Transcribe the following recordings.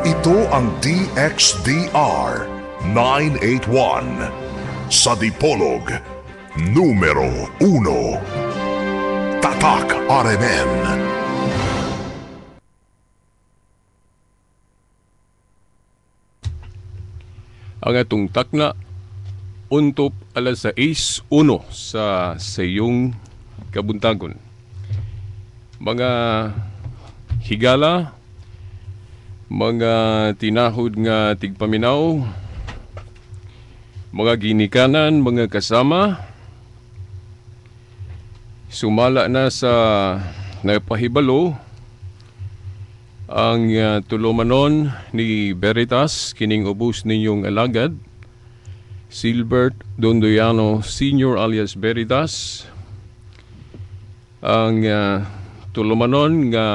Ito ang DXDR 981 sa Dipolog, numero 1. Tatak RMN. Ang atong takna untop alas 6:01 sa sayong kabuntagon. Mga higala, mga tinahod nga tigpaminaw, mga ginikanan, mga kasama, sumala na sa napahibalo ang tulumanon ni Veritas kining ubos ninyong alagad, Silbert Dondoyano Sr. alias Veritas, ang tulumanon nga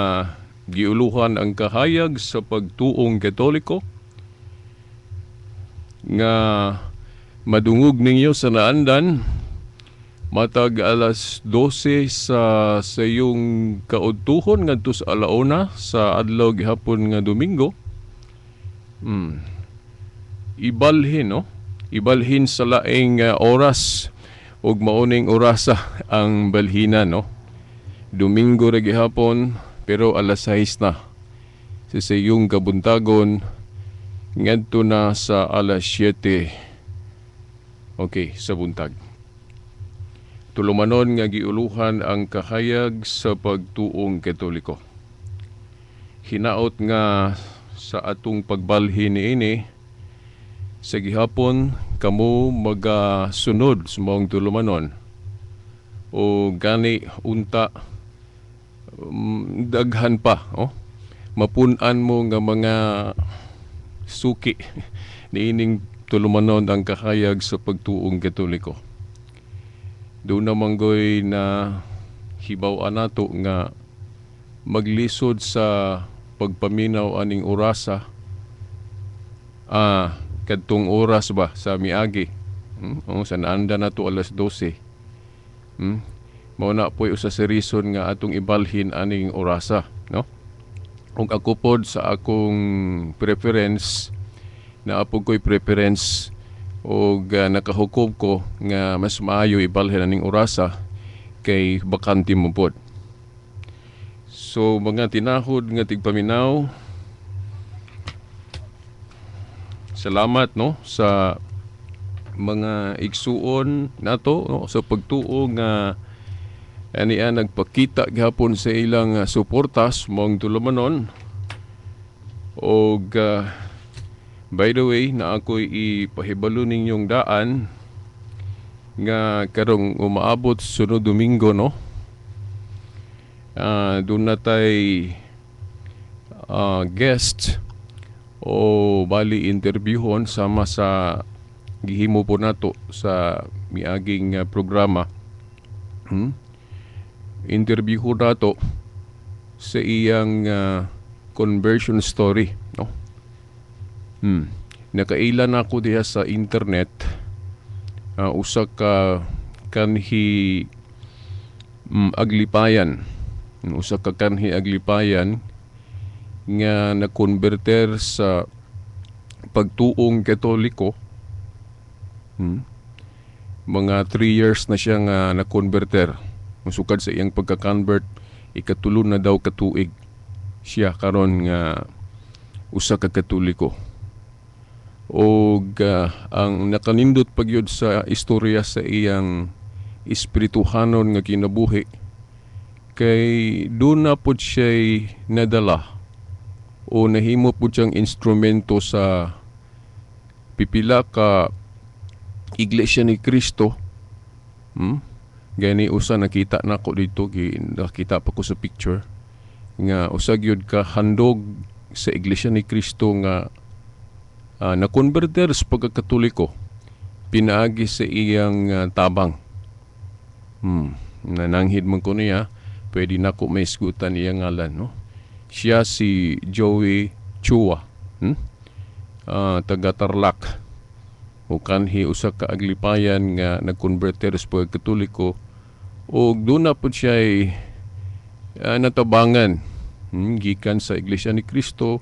giuluhan ang kahayag sa pagtuong Katoliko nga madungog ninyo sa naandan matag alas 12 sa sayong kaudtuhon ngadto sa alauna sa adlaw gihapon nga Domingo. Ibalhin, no? Ibalhin sa laing oras ug mauning orasa ang balhina, no? Domingo ra gihapon pero alas 6 na sa sayong kabuntagon ngadto na sa alas 7. Okay, sa buntag. Tulumanon nga giuluhan ang kahayag sa pagtuong Katoliko. Hinaot nga sa atong pagbalhin niini sa gihapon kamo magasunod sa maong tulumanon o gani unta daghan pa, oh, mapun-an mo nga mga suki niining tulumanon ang kahayag sa pagtuong Katoliko. Doon naman goy na hibaw-an nato nga maglisod sa pagpaminaw aning orasa, kadtong oras ba sa miagi, oh, sa naanda nato alas 12. Mao na po'y usa sa reason nga atong ibalhin aning orasa, no? Ug ako pod sa akong preference, naa pod ko'y preference og nakahukob ko nga mas maayo ibalhin aning orasa kay bakante mo pod. So mga tinahod nga tigpaminaw, salamat, no, sa mga igsuon nato, no, sa pagtuo nga aniya nagpakita gihapon sa ilang suportas mong tulumanon. Og by the way, na ako'y ipahibalo ninyong daan nga karong umaabot sunod Domingo, no? Doon na tay guest o bali interviewon sama sa gihimo po nato sa miaging programa. Interview ko nato sa iyang conversion story, no? Nakaila na ako diha sa internet, usa ka kanhi aglipayan, usa ka kanhi aglipayan nga nakonverter sa pagtuong Katoliko. Mga 3 years na siya nga nakonverter. Musukad sa iyang pagka-convert, ikatulo na daw katuig siya karon nga usa ka Katoliko. Og ang nakanindot pagyud sa istorya sa iyang espirituhanon nga kinabuhi kay doon na pod siya'y nadala o nahimo pod siyang instrumento sa pipila ka Iglesia ni Cristo. Gani usa nakita nako dito, nakita pa ko sa picture nga usa gyud ka handog sa Iglesia ni Cristo nga nakonverter sa pagkakatoliko pinaagi sa iyang tabang. Nananghid man ko niya, pwede nako maisgutan iyang ngalan, no? Siya si Joey Chua, taga Tarlac. O kanhi usa ka aglipayan nga nagkonverter sa pagkatoliko og doon na po siya'y natabangan gikan sa Iglesia ni Cristo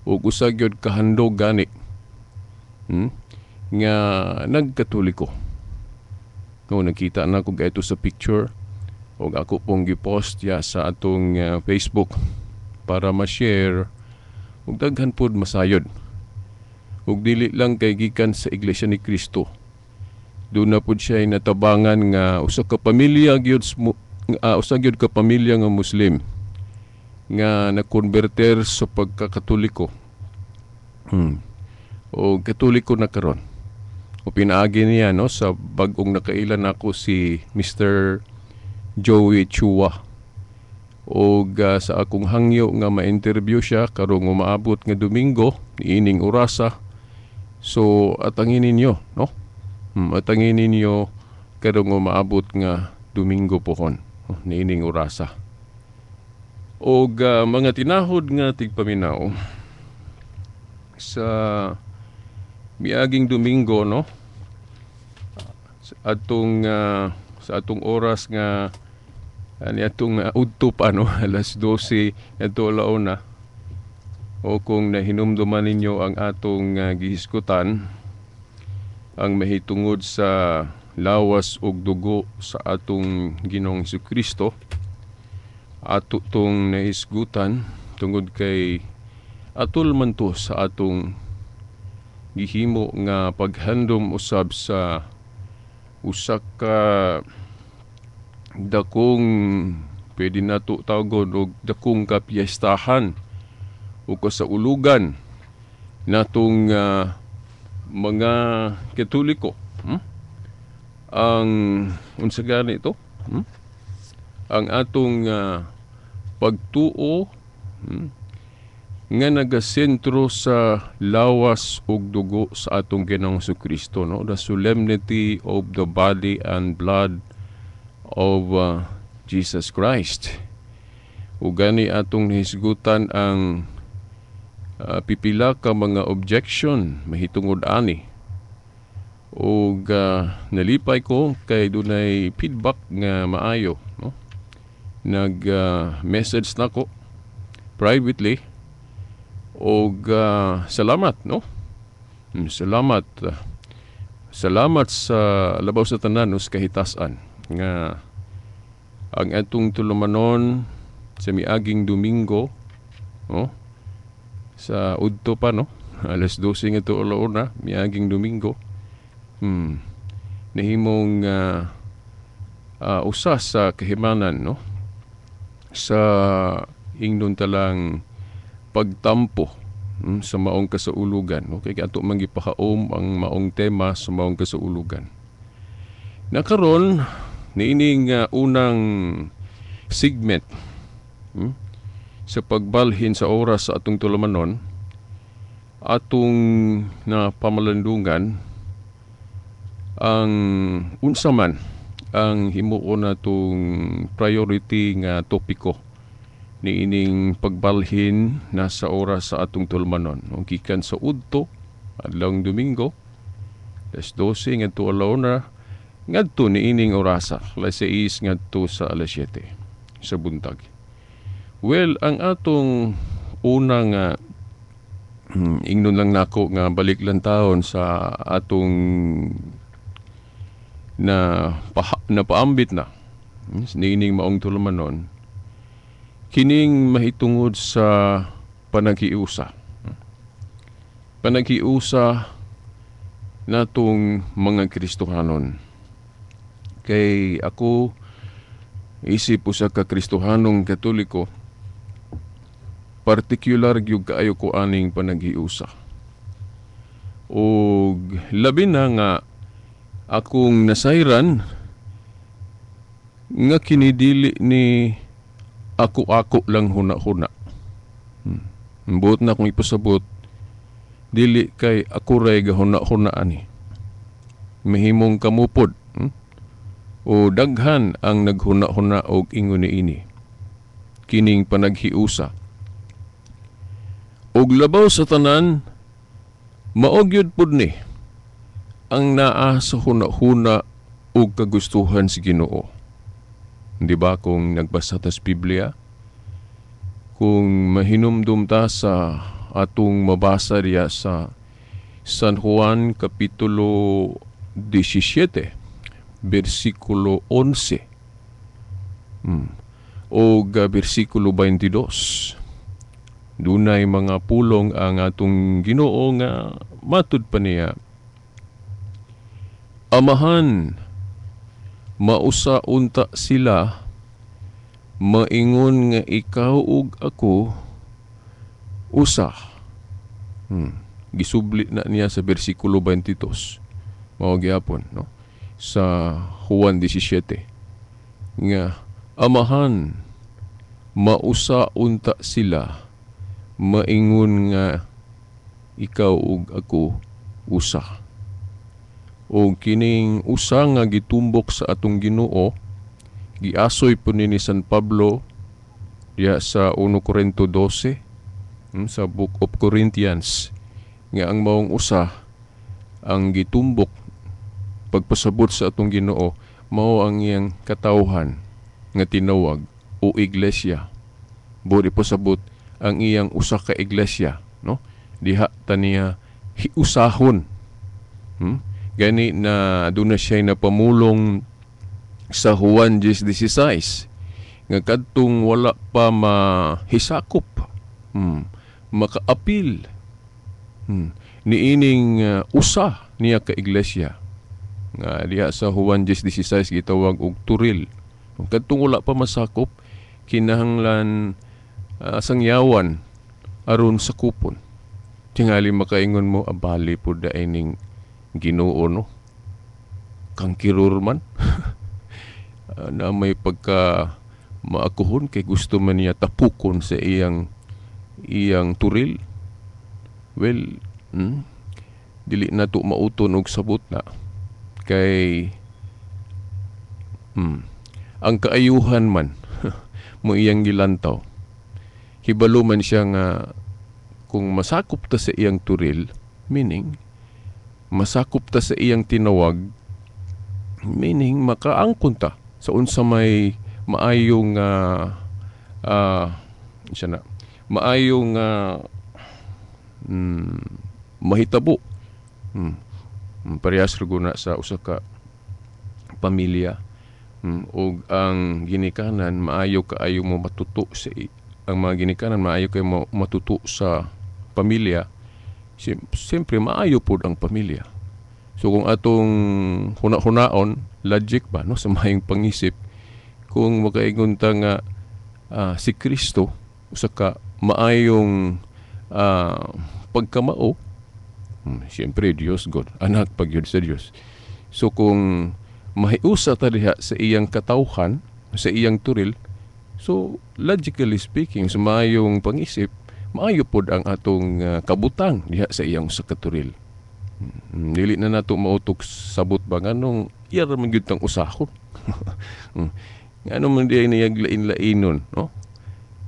Ug usa gyud kahandog gani nga nagkatoliko. No, nakita na ko ito sa picture ug ako pong gipost ya sa atong Facebook para ma-share ug daghan pod masayod. Ug dili lang kay gikan sa Iglesia ni Cristo. Doon na pod siya natabangan nga usa ka pamilya gyud, usa gyud ka pamilya nga Muslim nga nakonverter sa pagkakatoliko. O Katoliko na karon. O pinaagi niya, no, sa bag-ong nakailan nako si Mr. Joey Chua. Og sa akong hangyo nga ma-interview siya karong umaabot nga Domingo niining orasa. So atangin ninyo, no? Atangin ninyo karong umaabot nga Domingo pohon, oh, niining orasa. Og mga tinahod nga tigpaminaw, sa miaging Domingo, no, sa atong oras nga ani atong udto pa, no, alas 12 adto alauna, o kung nahinumduman ninyo ang atong gihisgutan ang mahitungod sa lawas ug dugo sa atong Ginoong Kristo, ato tong nahisgutan tungod kay atol man to sa atong gihimo nga paghandom usab sa usa ka dakong, pwede nato tawgon og dakong kapiestahan o kasaulugan natong mga Katoliko. Ang unsa gani ito? Ang atong pagtuo nga nagasentro sa lawas ug dugo sa atong Ginoong Kristo, no, the solemnity of the body and blood of Jesus Christ. Ug gani atong nahisgutan ang pipila ka mga objection mahitungod ani. Ug nalipay ko kay dunay feedback nga maayo, no, nag message nako privately og salamat, no. Salamat, salamat sa labaw sa tanan, no, sa kahitasan nga ang atong tulumanon sa miaging Domingo, no, sa udto pa, no, alas 12 nga alauna miaging Domingo, nahimong usa sa kahimanan, no, sa ingnon talang pagtampo sa maong kasaulugan, no, kay ato man gipakaom ang maong tema sa maong kasaulugan. Nakaron niining unang segment sa pagbalhin sa oras sa atong tulumanon, atong na pamalandungan ang unsa man ang himuon natong priority nga topiko niining pagbalhin na sa oras sa atong tulumanon. Gikan sa udto adlawng Domingo alas 12 ngadto alauna ngadto niining orasa alas 6 ngadto sa alas 7 sa buntag. Well, ang atong unang ingnon lang nako nga balik lang taon sa atong na napaambit na niining maong tulumanon, kining mahitungod sa panaghiusa. Panaghiusa natong mga Kristohanon. Kay ako isip usa ka Kristohanong Katoliko, partikular gyud kaayo ko aning panaghiusa. Og labi na nga akong nasayran nga kinidili ni ako-ako lang huna-huna. Buot na akong ipasabot, dili kay ako ray gahuna-huna ani. Mahimong kamupod, o daghan ang naghuna-huna og ingon niini kining panaghiusa. Og labaw sa tanan, mao gyud pud ni ang naa sa huna-huna og kagustuhan sa Ginoo. Di ba kung nagbasa ta sa Biblia, kung mahinumdum ta sa atong mabasa diya sa San Juan Kapitulo 17 bersikulo 11 o bersikulo 22. Dunay mga pulong ang atong Ginoo nga matud pa niya: "Amahan, mausa unta sila, maingon nga ikaw ug ako usa." Gisubli na niya sa bersikulo 22. Mao gyapon, no? Sa Juan 17 nga, "Amahan, mausa unta sila, maingon nga ikaw ug ako usa." O kining usa nga gitumbok sa atong Ginoo, giasoy po ni San Pablo diya sa 1 Corinto 12, sa Book of Corinthians, nga ang maong usa ang gitumbok pagpasabot sa atong Ginoo mao ang iyang katawhan nga tinawag o iglesia. Buot ipasabot ang iyang usa ka iglesia, no? Diha ta niya hiusahon. Gani na aduna siya na pamulong sa Juan 10:16 nga kadtong wala pa mahisakop, makaapil niining usa niya ka iglesia nga diha sa Juan 10:16 gitawag og turil. Kadtong wala pa masakop, kinahanglan sangyawan aron sakupon. Tingali makaingon mo, abali pud ining Ginoo, no? Kangkiror man. Na may pagka maakuhon kay gusto man niya tapukon sa iyang iyang turil. Well, dili na to mauton og sabot na kay ang kaayuhan man mo iyang gilantaw. Hibalo man siya nga kung masakop ta sa iyang turil, meaning masakop ta sa iyang tinawag, meaning makaangkon ta sa unsa may maayong siya na maayong mahitabo. Parehas ra na sa usa ka pamilya. Og ang ginikanan maayo kaayo mo matuto sa ang mga ginikanan maayo kay mo matuto sa pamilya. Siyempre maayo pud ang pamilya. So kung atong huna-hunaon, logic ba, no, sa maayong pangisip, kung makaingon ta nga si Kristo usa ka maayong pagkamao, siyempre Dios God, anak pag yun sa Dios. So kung mahiusa ta diha sa iyang katawhan, sa iyang turil, so logically speaking, sa maayong pangisip, maayo pod ang atong kabutang diha sa iyang sa katuril. Dili na nato mautok sabot ba nganong iya ra man gyud tang usahon. Ngano man diay niyag lain-lainon, no?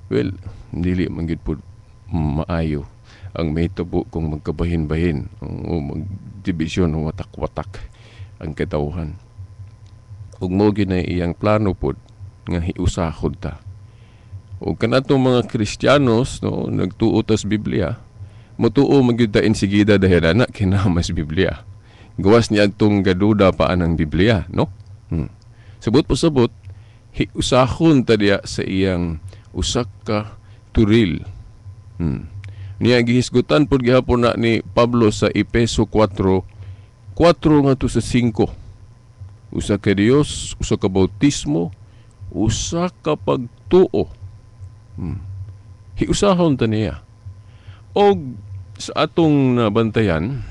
Well, dili man gyud pod maayo ang mahitabo kung magkabahin-bahin o magdibisyon o watak-watak ang katawhan. Ug mao gyud na iyang plano pod nga hiusahon ta. O kanatong mga Kristiyanos, no, nagtuo tas Biblia, mutuo man gyud ta insigida dahil ana kinamas Biblia. Gawas niya adtong gaduda pa anang Biblia, no? Sabot po sabot, hiusahon ta diya sa iyang usa ka turil. Niya gihisgutan pud gihapon na ni Pablo sa Epeso 4, 4 ngadto sa 5. Usa ka Dios, usa ka bautismo, usa ka pagtuo. Hiusahon ta niya. Og sa atong nabantayan,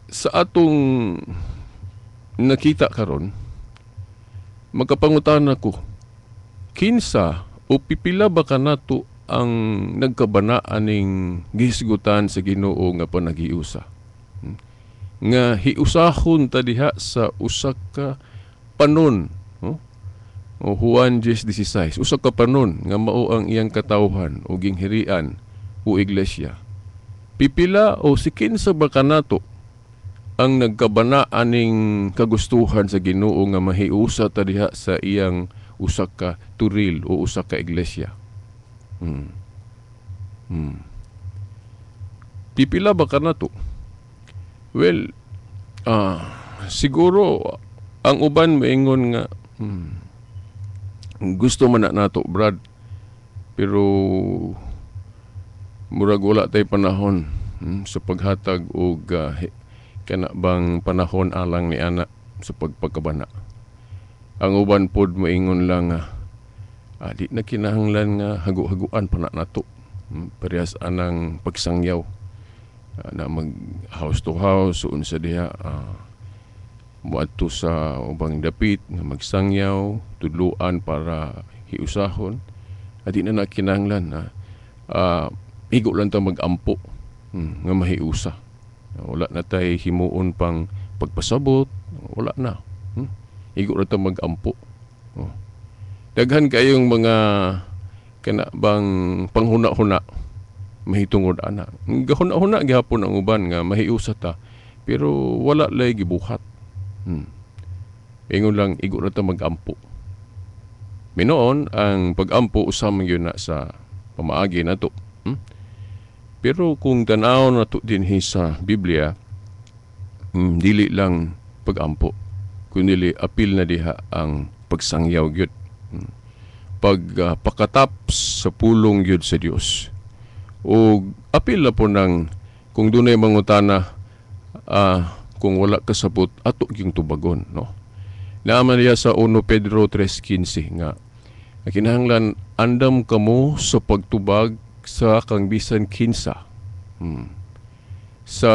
sa atong nakita karon, magkapangutan ako, kinsa o pipila ba kanato ang nagkabana aning gihisgutan sa Ginoo nga panaghiusa? Nga hiusahon ta diha sa usa ka panon, no? O Juan 10:16, usa ka panon nga mao ang iyang katawhan o ginghirian o iglesia. Pipila o si kinsa ba kanato ang nagkabana aning kagustuhan sa Ginoo nga mahiusa ta diha sa iyang usa ka turil o usa ka iglesia? Pipila ba ka nato? Well, siguro ang uban maingon nga gusto man na nato, Brad, pero murag wala tay panahon sa paghatag og kana bang panahon alang ni ana sa pagpagkabana. Ang uban pod maingon lang nga di na kinahanglan nga hagu-haguan pa na nato. Parehas anang pagsangyaw na mag house to house unsa diha, moadto sa ubang dapit nga magsangyaw, tudluan para hiusahon. Di na na kinahanglan na igo lang ta magampo nga mahiusa. Wala na tay himuon pang pagpasabot, wala na. Igo ra ta magampo. Oh. Daghan kayong mga kana bang panghuna-huna mahitungod ana. Gahuna-huna gihapon ang uban nga mahiusa ta, pero wala lay gibuhat. Ingon lang igo ra ta magampo. Minoon ang pagampo usa man gyud na sa pamaagi nato. Pero kung tan-aw nato dinhi sa Biblia, dili lang pagampo, kundi apil na diha ang pagsangyaw gyud. Pagpakatap sa pulong gyud sa Dios. O apil na po ng kung dunay mangutana, kung wala kasabot ato gyung tubagon, no. Naaman niya sa 1 Pedro 3:15 nga kinahanglan andam kamo sa pagtubag sa kang bisan kinsa. Sa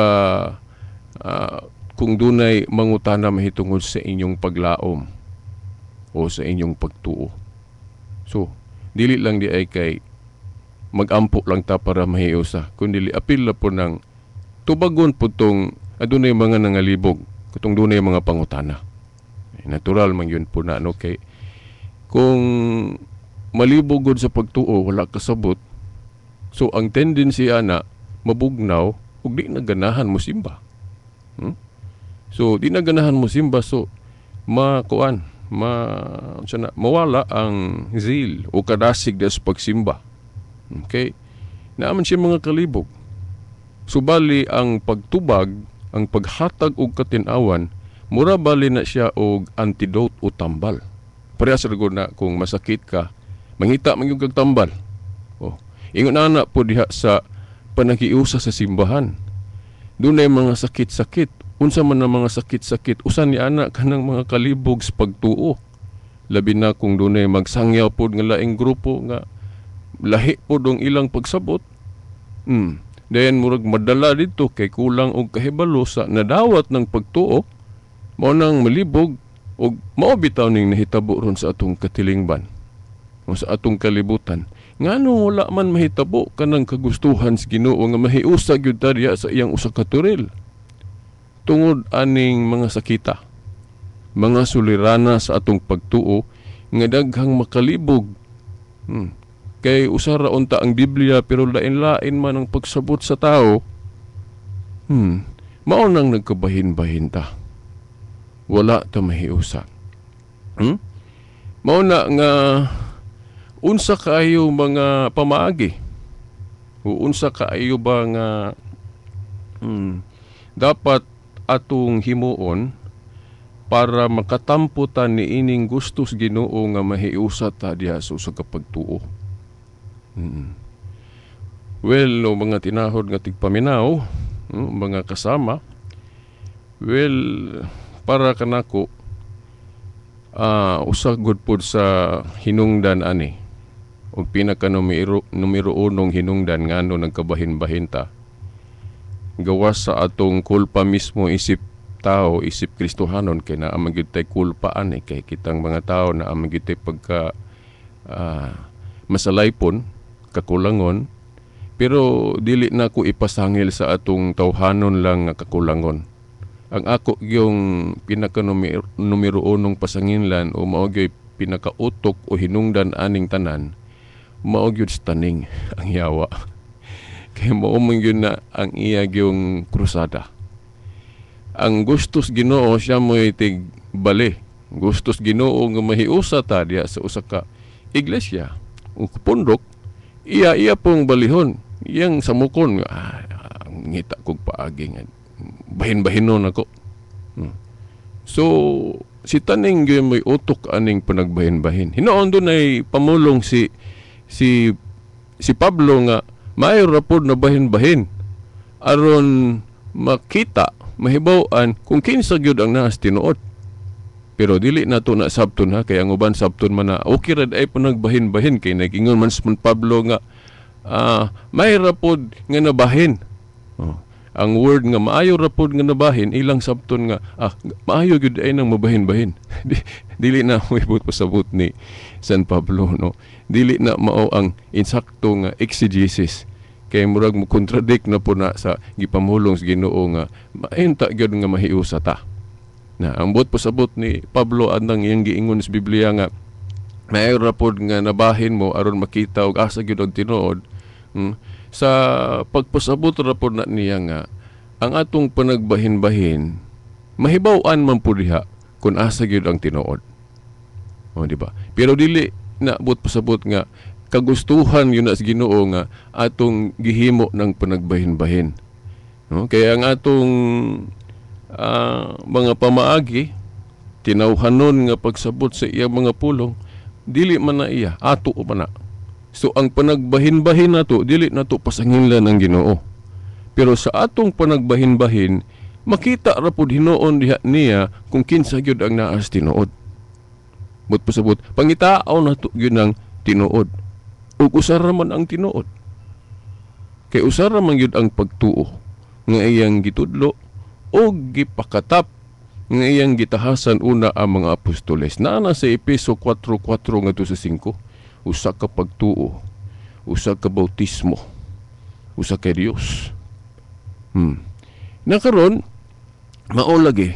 kung dunay mangutana mahitungod sa inyong paglaom o sa inyong pagtuo. So, dili lang di ay kay magampo lang ta para mahiusa, kundi apil na po ng tubagon po tong adunay mga nangalibog, katong dunay mga pangutana. Natural man yun po na, no? Kay kung malibog gud sa pagtuo, wala kasabot, so ang tendency ana mabugnaw ug di na ganahan mo simba. So di na ganahan mo simba, so makuan, ma unsa na, mawala ang zeal o kadasig sa pagsimba. Okay? Naaman siya mga kalibog. Subali ang pagtubag, ang paghatag og katin-awan, mura bali na siya og antidote o tambal. Parehas ra gud na kung masakit ka, mangita man gyud kag tambal. Oh, ingon ana po diha sa panaghiusa sa simbahan. Dunay mga sakit-sakit. Unsa man ang mga sakit-sakit, usan ni ana kanang mga kalibog sa pagtuo. Labi na kung dunay magsangyaw pod nga laing grupo nga lahi pod ang ilang pagsabot. Dayon murag madala dito kay kulang og kahibalo sa nadawat ng pagtuo, mao nang malibog og mao bitaw ning nahitabo ron sa atong katilingban o sa atong kalibutan. Ngano wala man mahitabo kanang kagustuhan sa Ginoo nga mahiusa gyud ta diha sa iyang usa ka toril? Tungod aning mga sakita, mga sulirana sa atong pagtuo nga daghang makalibog. Kay usa ra unta ang Biblia pero lain-lain man ang pagsabot sa tao. Mao nang nagkabahin-bahin ta. Wala ta mahiusa. Mao na nga unsa kaayo mga pamaagi o unsa kaayo ba nga dapat atong himuon para makatampo ta niining gustos Ginoo nga mahiusa ta diha sa usa ka pagtuo. Well, no, mga tinahod nga tigpaminaw, mga kasama, well, para kanako, usa gud pod sa hinungdan ani og pinaka numero unong hinungdan ngano nagkabahin-bahin ta, gawas sa atong kulpa mismo isip tao, isip Kristohanon, kay naa man gyud tay kulpa ani, kay kitang mga tao naa man gyud tay pagka masalaypon, kakulangon, pero dili na ko ipasangil sa atong tawhanon lang nga kakulangon. Ang ako yung pinaka numero unong pasanginlan o mao gyud pinakautok o hinungdan aning tanan, mao gyud sa taning ang yawa. Kay mao man gyud na ang iya gyung krusada. Ang gustos Ginoo siya mo'y tigbali. Gustos Ginoo nga mahiusa ta diha sa usa ka iglesia o pundok, Iya iya pong balihon, iyang samukon, ngita kog paagi nga bahin-bahinon ako. So si taning gyud may utok aning panagbahin-bahin. Hinoon doon ay pamulong si si si Pablo nga maayo ra pod na bahin-bahin aron makita, mahibaw-an kung kinsa gyud ang naas tinuod. Pero dili na to na sabton ha, kay ang uban sabton man na okay ra ay panagbahin-bahin kay nag-ingon man si Pablo nga may ra pod nga nabahin. Oh. Ang word nga maayo ra pod nga nabahin, ilang sabton nga maayo gyud ay nang mabahin-bahin. Dili na moibot pasabot ni San Pablo, no. Dili na mao ang insakto nga exegesis kay murag mo contradict na po na sa gipamulong sa Ginoo nga maunta gyud nga mahiusa ta. Na ang buot pasabot ni Pablo anang iyang giingon sa Biblia nga maayo ra pod nga nabahin mo aron makita og asa gyud ang tinuod. Sa pagpasabot ra pod na niya nga ang atong panagbahin-bahin mahibaw-an man pud diha kung asa gyud ang tinuod. O, di ba? Pero dili na buot pasabot nga kagustuhan yun na sa Ginoo nga atong gihimo ng panagbahin-bahin. No? Kaya ang atong mga pamaagi tinawhanon nga pagsabot sa iyang mga pulong dili man na iya, ato man na. So ang panagbahin-bahin nato dili nato pasanginlan ang Ginoo. Pero sa atong panagbahin-bahin makita ra pud hinuon diha niya kung kinsa gyud ang naas tinuod. But pasabot pangitaaw nato gyud ang tinuod. Ug usa ra man ang tinuod. Kay usa ra man gyud ang pagtuo nga iyang gitudlo og gipakatap nga iyang gitahasan una ang mga apostoles. Naa na sa Epeso 4:4 ngadto sa 5, usa ka pagtuo, usa ka bautismo, usa kay Dios. Nakaron mao lagi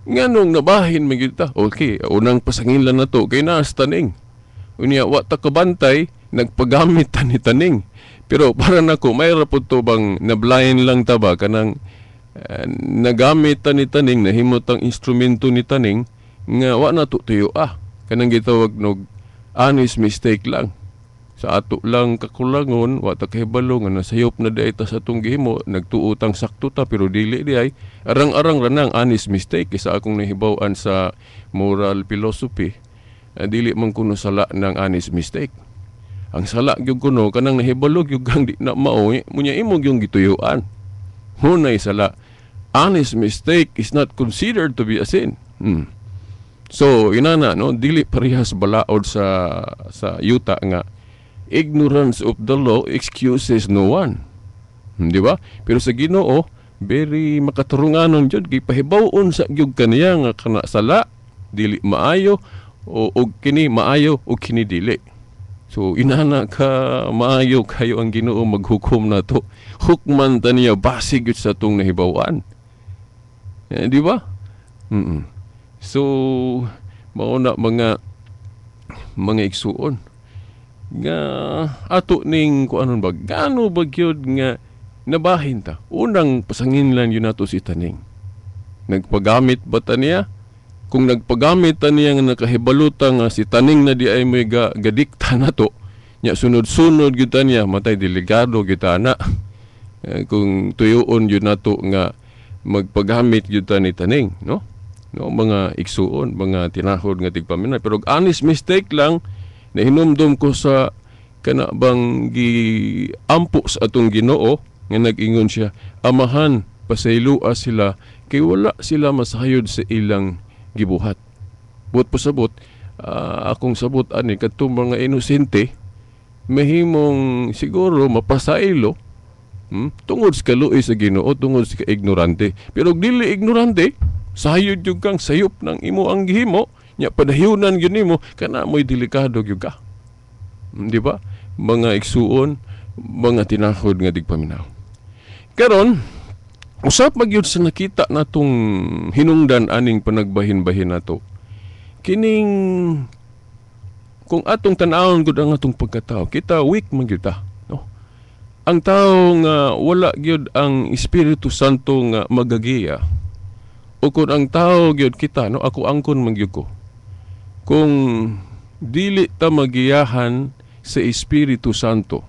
nganong nabahin man gyud ta. Okay, unang pasanginlan na to kay naas taning. Unya wa ta kabantay, nagpagamit ta ni taning. Pero para nako may ra pud to bang nablain lang ta ba kanang nagamit ta ni taning, nahimot ang instrumento ni taning nga wa na to tuyo kanang gitawag nog honest mistake lang. Sa ato lang kakulangon, wa ta kahibalo nga nasayop na diay ta sa atong gihimo, nagtuo tang sakto ta pero dili diay. Arang-arang ra nang honest mistake sa akong nahibaw-an sa moral philosophy. Dili man kuno sala ng honest mistake. Ang sala gyud kuno kanang nahibalo gyud kang di na mao, munya imo gyud gituyuan. Hunay sala. Honest mistake is not considered to be a sin. So inana no, dili parehas balaod sa yuta nga ignorance of the law excuses no one. Di ba? Pero sa Ginoo very makaturunganon jud, gipahibaw-on sa gyud kaniya nga kana sala dili maayo o og kini maayo o kini dili. So inana ka maayo kayo ang Ginoo maghukom nato. Hukman ta niya base gyud sa atong nahibaw-an. Di ba? So mao na mga igsuon nga ato ning kuanon ba gaano ba gyud nga nabahin ta. Unang pasanginlan yun nato si taning. Nagpagamit ba ta niya? Kung nagpagamit ta niya nga nakahibaluta nga si taning na di ay may gadikta nato, nya sunod-sunod gyud ta niya, matay delikado gyud ta na. Kung tuyuon gyud nato nga magpagamit gyud ta ni taning, no? No, mga igsuon, mga tinahod nga tigpaminaw. Pero honest mistake lang, nahinumdum ko sa kana bang giampo sa atong Ginoo nga nag-ingon siya, Amahan, pasayloa sila kay wala sila masayod sa ilang gibuhat. Buot pasabot, akong sabot ani kadtong mga inosente mahimong siguro mapasaylo, tungod sa kaluoy sa Ginoo, tungod sa ignorante. Pero dili ignorante, sayod jud kang sayop ng imo ang gihimo, nya padahiunan gyud nimo, kana mo'y delikado gyud ka. Di ba? Mga igsuon, mga tinahod nga digpaminaw. Karon, usap magyud sa nakita natong hinungdan aning panagbahin-bahin nato. Kining kung atong tan-awon gud ang atong pagkatao, kita weak man gyud ta, no? Ang tao nga wala gyud ang Espiritu Santo nga magagiya, o kung ang tao gyud kita, no, ako angkon man gyud ko. Kung dili ta magiyahan sa Espiritu Santo.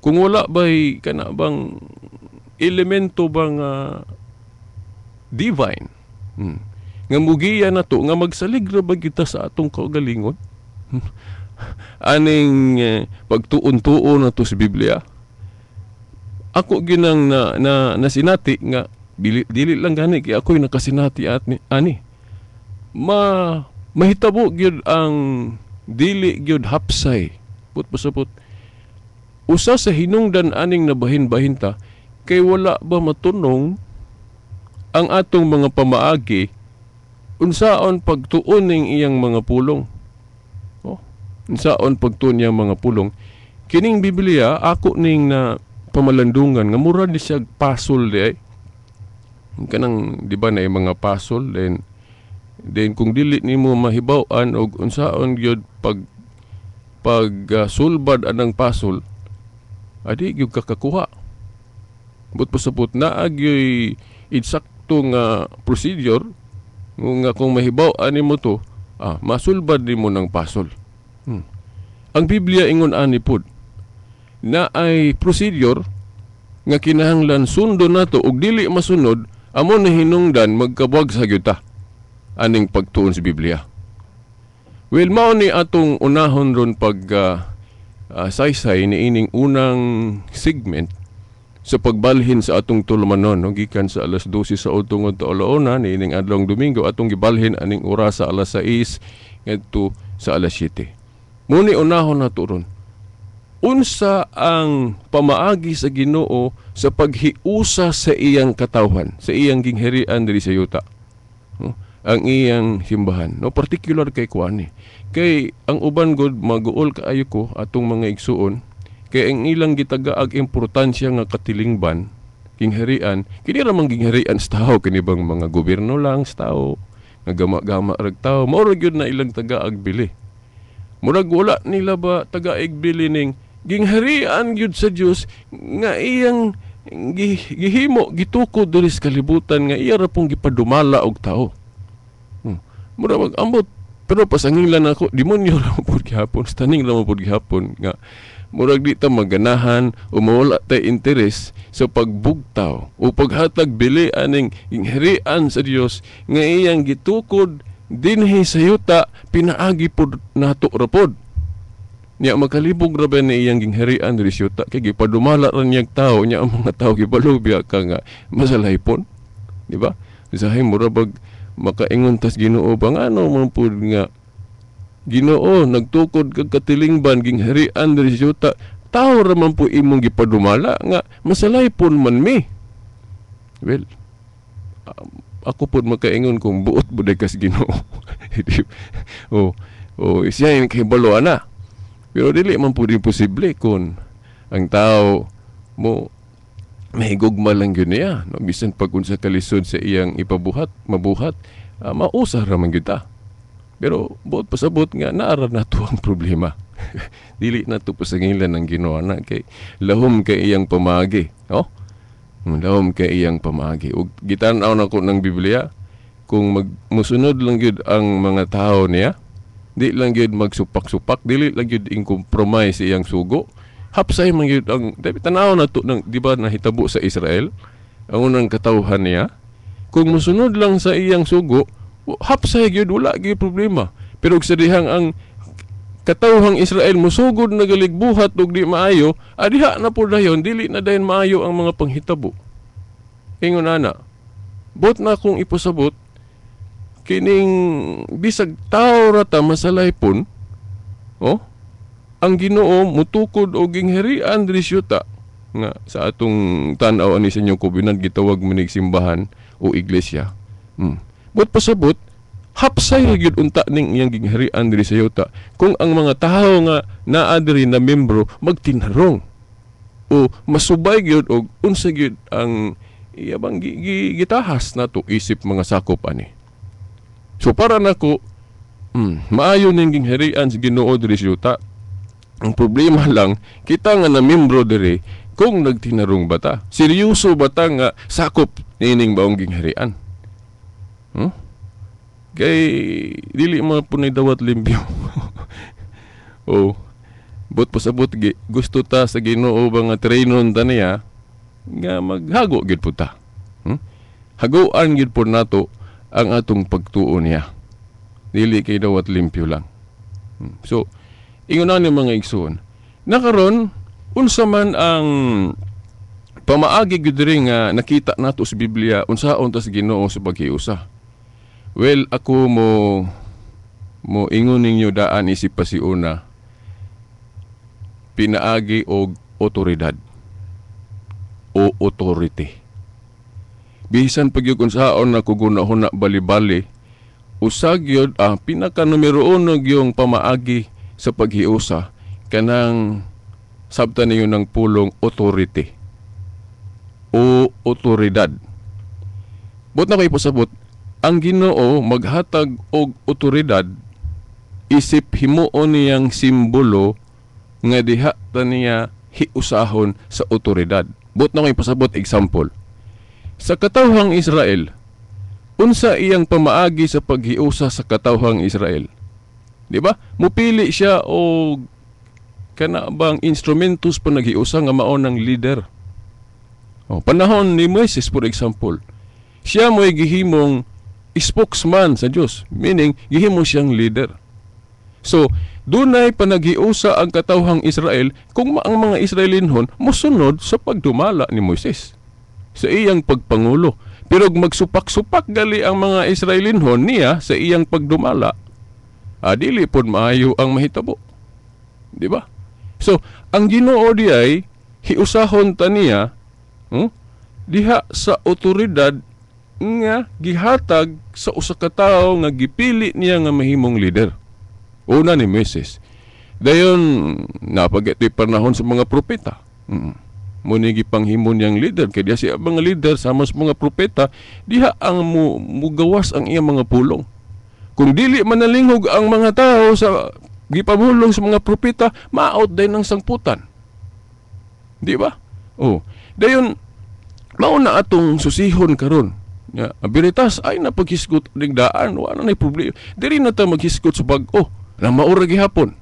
Kung wala ba'y kana bang elemento bang divine nga mugiya na to, nga magsalig ra ba kita sa atong kaugalingon aning pagtuon-tuon na to sa Biblia? Ako ginang na, na nasinati nga dili, dili lang gani kay ako'y nakasinati at ni, ani ma mahitabo gyud ang dili gyud hapsay. Put pasapot, usa sa hinungdan aning nabahin-bahin ta kay wala ba matunong ang atong mga pamaagi unsaon pagtuon ning iyang mga pulong. Oh, unsaon pagtuon niyang mga pulong. Kining Biblia ako ning na pamalandungan nga mura ni siya puzzle di ay. Kanang di ba na mga puzzle, then kung dili nimo mahibaw-an og unsaon gyud pag pag sulbad anang puzzle, adi gyud ka kakuha. But pasabot, naa gyoy insakto nga procedure nga kung mahibaw-an nimo to, masulbad nimo ng puzzle. Ang Biblia ingon ani pod na ay procedure nga kinahanglan sundon nato, ug dili masunod, amo na hinungdan magkabuag sa gyud ta aning pagtuon sa Biblia. Well, mao ni atong unahon ron pag saysay ni ining unang segment sa pagbalhin sa atong tulumanon, no, gikan sa alas 12 sa udto ngadto alauna ni ining adlawng Domingo, atong gibalhin aning oras sa alas 6 ngadto sa alas 7. Muni unahon nato ron. Unsa ang pamaagi sa Ginoo sa paghiusa sa iyang katawhan, sa iyang gingharian diri sa yuta? No? Ang iyang simbahan. No, particular kay kuan. Kay ang uban god maguol kaayo ko atong mga igsuon kay ang ilang gitagaag importansya nga katilingban gingharian kini ra man gingharian sa tao, kini bang mga gobyerno lang sa tao nga gama-gama rag tao, mao ra gyud na ilang tagaag bili. Murag wala nila ba tagaig bili ning gingharian gyud sa Dios nga iyang gihimo, gitukod diri sa kalibutan, nga iya ra pong gipadumala og tao. Mura mag ambot, pero pasangilan ako, demonyo ra mo pud gihapon, staning ra mo pud gihapon nga murag di ta maganahan o mawala tay interes sa pagbugtaw o paghatag bili aning gingharian sa Dios nga iyang gitukod dinhi sa yuta, pinaagi pod nato ra pod. Nya makalibog ra ba ni iyang gingharian diri sa yuta kay gipadumala ra niyang tao, nya ang mga tao gibalo biya ka nga masalaypon, di ba? Sahay mura bag makaingon tas Ginoo ba ngano man pud nga Ginoo nagtukod kag katilingban gingharian diri sa yuta, tao ra man po imong gipadumala nga masalaypon man mi. Well, ako pod makaingon kung buot buday kas Ginoo. Oh, oh, siya yung kahibalo ana. Pero dili man pud imposible kung ang tao mo mahigugma lang yun niya, no? Bisan pag unsa kalisod sa iyang ipabuhat, mabuhat, mausa ra man gyud ta. Pero buot pasabot nga naara na to ang problema. Dili na to pasangilan ang Ginoo na kay lahom kay iyang pamagi, no? Lahom kay iyang pamagi. Ug gitan-aw nako ng Biblia kung musunod lang gyud ang mga tao niya, di lang gyud magsupak-supak, dili lang gyud in-compromise iyang sugo. Hapsay man gyud ang tan-aw na to ng, di ba nahitabo sa Israel ang unang katawhan niya, kung musunod lang sa iyang sugo, hapsay gyud, wala gyud problema. Pero og sa dihang ang katawhang Israel musugod na galigbuhat og di maayo, adiha na po dayon, dili na dayon maayo ang mga panghitabo. Ingon ana, bot na akong ipasabot kining bisag tao ra ta masalaypon, oh, ang Ginoo mutukod og gingharian diri sa yuta nga sa atong tan-aw ani sa inyong covenant gitawag manig simbahan o iglesia. But pasabot, hapsay ra gyud unta ning iyang gingharian diri sa yuta kung ang mga tawo nga naa diri na membro magtinarong o masubay gyud og unsa gyud ang iya bang gitahas nato isip mga sakop ani. So para nako, maayo ning gingharian sa Ginoo diri sa yuta. Ang problema lang kita nga na membro diri kung nagtinarong ba ta, seryoso ba ta nga sakop nining baong gingharian? Kay dili man po ni dawat limpyo. Oh, but But pasabot gusto ta sa Ginoo ba nga trainon ta niya nga maghago gyud pud ta. Haguan gyud pud nato ang atong pagtuo niya. Dili kay dawat limpyo lang. So, ingon ani, mga igsoon. Nakaron, unsa man ang pamaagi gyud diri nga nakita nato sa Biblia, unsaon ta sa Ginoo sa paghiusa? Well, ako mo ingon ninyo daan isip pasiuna, pinaagi og otoridad o authority. Bisan pag yung unsaon na kugunahuna bali-bali, usag yun, pinaka numero uno yung pamaagi sa paghiusa kanang sabta ninyo ng pulong authority o otoridad. But na kayo pasabot, ang Ginoo maghatag og otoridad isip himuon niyang simbolo nga diha ta niya hiusahon sa otoridad. But na kayo pasabot, example. Sa katawhang Israel, unsa iyang pamaagi sa paghiusa sa katawhang Israel? Di ba? Mupili siya og kana bang instrumentos pa naghiusa nga mao ng leader. Oh, panahon ni Moises, for example, siya mo'y gihimong spokesman sa Dios, meaning gihimo siyang leader. So, dunay panaghiusa ang katawhang Israel kung ang mga Israelinhon mosunod sa pagdumala ni Moises sa iyang pagpangulo. Pero magsupak-supak gali ang mga Israelinhon niya sa iyang pagdumala, dili pod maayo ang mahitabo. Di ba? So, ang Ginoo diay hiusahon ta niya, diha sa otoridad nga gihatag sa usa ka tawo nga gipili niya nga mahimong leader. Una ni Moises. Dayon napagito'y panahon sa mga propeta. Muni gipanghimo niyang leader kay diha siya mga leader sama sa mga propeta diha ang mugawas ang iyang mga pulong. Kung dili manalinghog ang mga tao sa gipamulong sa mga propeta, maot din ang sangputan. Di ba? Oh. Dayon mao na atong susihon karon. Ya, biritas ay napaghisgot ning daan, wala na problema. Diri na ta maghisgot sa bag-o na maura gihapon.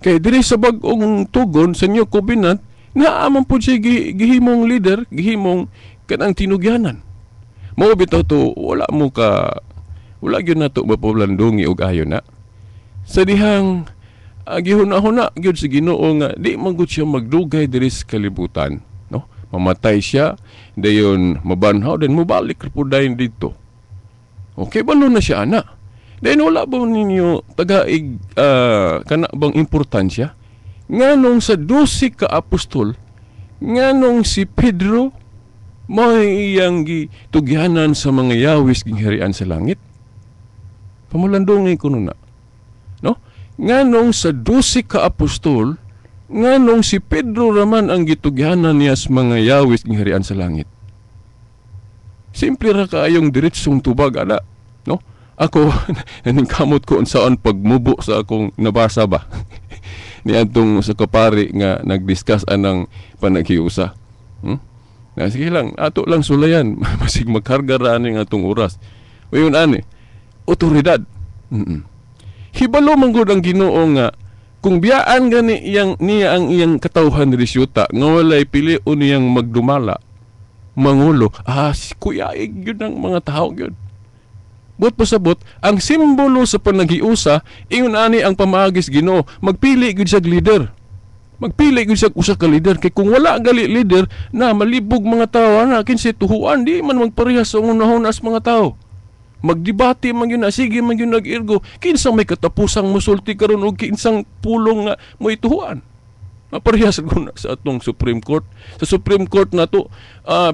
Kay diri sa bag-ong tugon sa New Covenant, naa man pud siya gihimong leader, gihimong kanang tinugyanan. Mao bitaw to, wala mo ka, wala gyud nato mapablandungi og ayo na. Sa dihang gihuna-huna gyud sa Ginoo nga di man gud siya magdugay diri sa kalibutan, no? Mamatay siya, dayon mabanhaw, then mobalik ra pud dayon didto. Okay, balo na siya ana. Dayon wala ba ninyo tagaig kana bang importansya? Nganong sa 12 ka apostol, nganong si Pedro may iyang gitugyanan sa mga yawis gingharian sa langit? Pamulandongay ko na. No? Nganong sa 12 ka apostol, nganong si Pedro raman ang gitugyanan niya sa mga yawis gingharian sa langit? Simple ra kaayong diretsong tubag ana, no? Ako naningkamot ko unsaon pagmubo sa akong nabasa ba niadtong sa kapari nga nagdiscuss anang panaghiusa. Na sige lang, ato lang sulayan masig magkarga ra ani atong oras. Uyon ani, otoridad. Hibalo man gud ang Ginoo nga kung biyaan gani iyang niya ang iyang katawhan diri syuta nga walay pilion niyang magdumala, mangulo, si kuyaig gyud ang mga tao gyud. But pasabot, ang simbolo sa panaghiusa, ingon ani ang pamaagis Ginoo, magpili gyud siya leader. Magpili gyud siya usa ka leader kay kung wala gali leader na malibog mga tao ana kinsa tuhuan, di man magparehas sa unahon as mga tao. Magdebate man gyud na, sige man gyud nag-irgo, kinsa may katapusang musulti karon og kinsang pulong nga moituhuan. Maparehas gud na sa atong Supreme Court. Sa Supreme Court nato,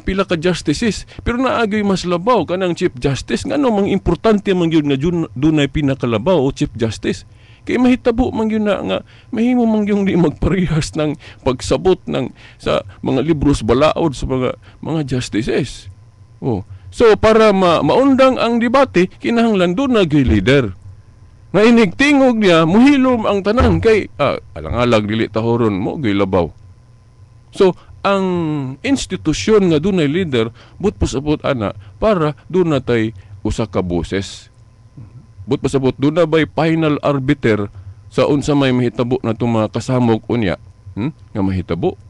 pila ka justices, pero naagyoy mas labaw kanang Chief Justice. Ngano mang importante man gyud nga dunay pinakalabaw o Chief Justice? Kay mahitabo man gyud na nga mahimo man gyud di magparehas ng pagsabot ng sa mga libros balaod sa mga justices. Oh. So para maundang ang debate, kinahanglan doon na gyud leader. Nga inig tingog niya, muhilom ang tanan kay alang-alag dili tahoron mo gyud labaw. So ang institusyon nga dunay leader but pasabot ana para doon natay usa ka boses. But pasabot doon na bay final arbiter Sa unsa may mahitabo na itong mga kasamok unya, nga mahitabo.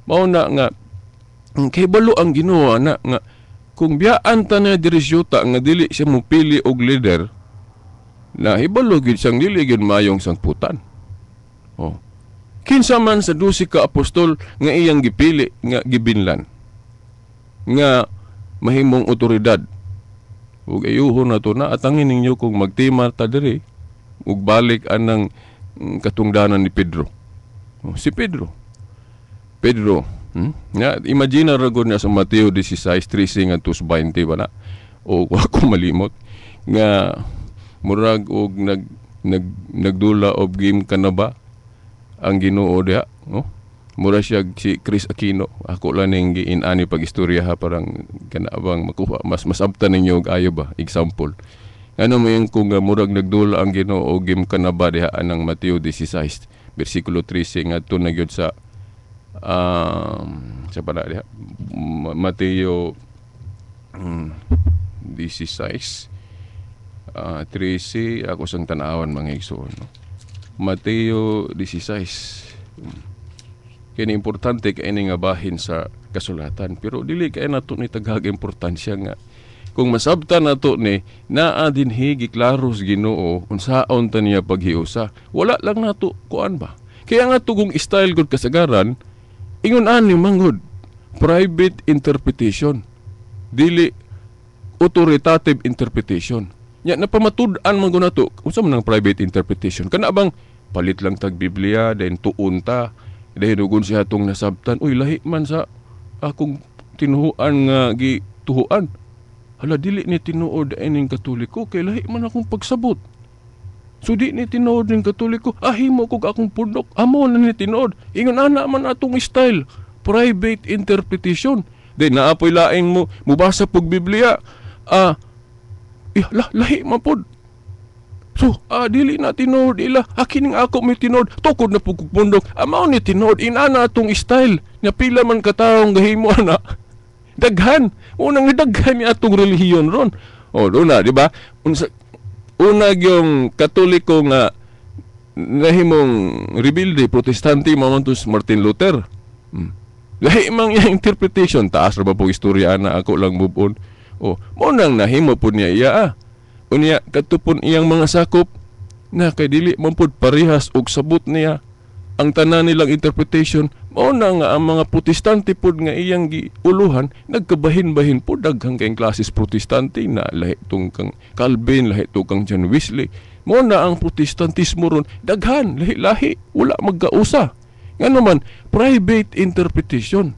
Mao na nga kay balo ang Ginoo na nga kung biyaan ta na diri siyuta nga dili siya mopili og leader, na hibalo gyud siyang dili gyud maayong sangputan. Oh. Kinsa man sa 12 ka apostol nga iyang gipili nga gibinlan nga mahimong otoridad. Ug ayuhon na to na atangin ninyo kung magtima ta diri ug balik anang katungdanan ni Pedro. Oh, si Pedro. Pedro, Ya, imagine ra gud niya sa Mateo 16:13 ngadto sa 20 ba na? O ako malimot nga murag og nag nag nagdula og game ka na ba ang Ginoo diha, no? Mura siya si Kris Aquino. Ako lang ning giin-ani pag istorya ha, parang kana bang makuha mas masabtan ninyo og ayo ba example. Ano mo yung kung murag nagdula ang Ginoo og game ka na ba diha anang Mateo 16 bersikulo 13 ngadto na gyud sa sa pala diha Mateo 16 13, ako sang tan-awan mga igsoon, no? Mateo 16. Kini importante kay ini nga bahin sa kasulatan, pero dili kay nato ni taghag importansya nga kung masabtan nato ni naa dinhi giklaro sa Ginoo unsaon ta niya paghiusa. Wala lang nato kuan ba. Kaya nga tugong style gud kasagaran ingon ani manggod private interpretation, dili authoritative interpretation. Nya napamatud-an man gud nato unsa man ang private interpretation. Kana bang palit lang tag Biblia then tuon ta dahil ugon siya atong nasabtan, uy lahi man sa akong tinuhuan nga gituhuan. Hala, dili ni tinuod ining Katoliko kay lahi man akong pagsabot. So di ni tinuod ning Katoliko, ahimo kog akong pundok, amo na ni tinuod. Ingon ana man atong style, private interpretation. Then naapoy laing mo mubasa pog Biblia, lahi man pod. So, dili na tinuod ila, akining ako may tinuod, tukod na pug pundok, amao ni tinuod, inana atong style. Nya pila man katawong gahimo ana. Daghan, unang daghan ni atong relihiyon ron. O, doon na, di ba? Unsa una yung Katoliko nga nahimong rebelde, Protestante, man to si Martin Luther. Lahi mang iyang interpretation, taas ra ba po istorya ana ako lang move on. O, mo nang nahimo pud niya iya ah. Unya katupon iyang mga sakop na kay dili man pud parehas og sabot niya ang tanan nilang interpretation. Mao na nga ang mga Protestante pud nga iyang giuluhan nagkabahin-bahin pud, daghang kayong klases Protestante na lahi tung kang Calvin, lahi tung kang John Wesley. Mao na ang Protestantismo ron daghan, lahi-lahi, wala magkausa. Ngano man private interpretation.